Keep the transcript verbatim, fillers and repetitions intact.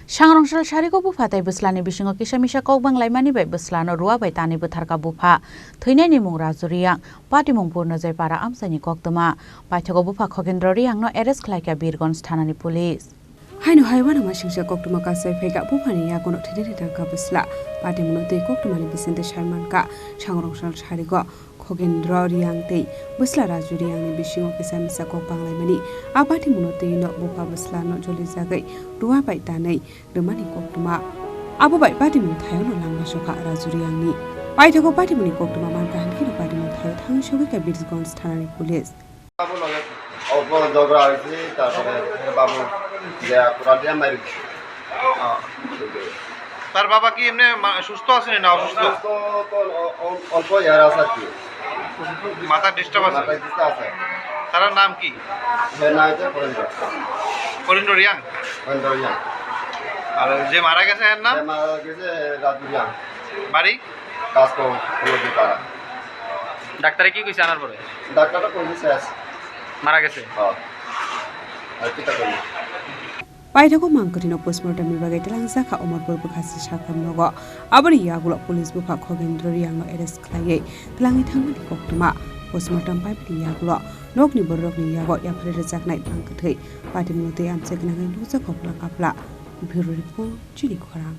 Sangrongsal Sarigo bupha tei bwslani bisingo kisa misa kok banglaimani bai bwslano rua bai tanwi bwtharkha bupha. Thwinaini mung Raju Reang, patimung Purnojoy Para amchaini koktwma. Paithago bupha Khogendro Reangno arrest khlaikha Birgonj thanani police. Haino hai uanama singsa koktwma kasai phaikha buphani yagono thwinani tangkha bwsla. Patimungno twi koktwmani bisingtwi saimankha Sangrongsal Sarigo Khogendro Reang tei bwsla Raju Reangni bisingo kisa misa kok banglaimani. A patimungno twi no bupha bwslano jolijagwi rua bai tanwi rwmani koktwma. Abo bai patimung thaiono langma sokha Raju Reangni. Paithago patimungni koktwma mankha hinkheno patimung thaio thangwi sogwikha Birgonj thanani police. অল্প ঝগড়া হয়েছে, তারপরে বাবু যে কোরআন দিয়ে মারি দিছে। তার বাবা কি এমনি মা-, সুস্থ আছেন না অসুস্থ? অসুস্থ তো অ-, অ-, অল্প ইয়ার আছে আর কি। মাথার ডিস্টার্ব আছে? মাথায় ডিস্টার্ব আছে। তার নাম কি? এর নাম হচ্ছে ফরেন্দ্র। ফরেন্দ্র রিয়াং? ফরেন্দ্র রিয়াং। আর যে মারা গেছে এর নাম? যে মারা গেছে রাজু রিয়াং। বাড়ি? কাজ কম, কোনো ব্যাপার। ডাক্তারে কি কইছে আনার পরে? ডাক্তাররা কইছে শেষ। মারা গেছে? হ্যাঁ। আর কিতা কইবো? Paithago mangkwrwino postmortemni bagwi twlangjakha Omorpur bwkhasi sakham nogo. Aboni yagulo police bupha Khogendro Reangno arrest khlaiwi twlangwi thangmani koktwma. Postmortem paimani yagulo nokni bororokni yago yapharwi rwjaknai bangkwthwi. Patimungno tei amchai gwnangwi nukjakha Upla Kapla. Bureau Report, Chini Khorang.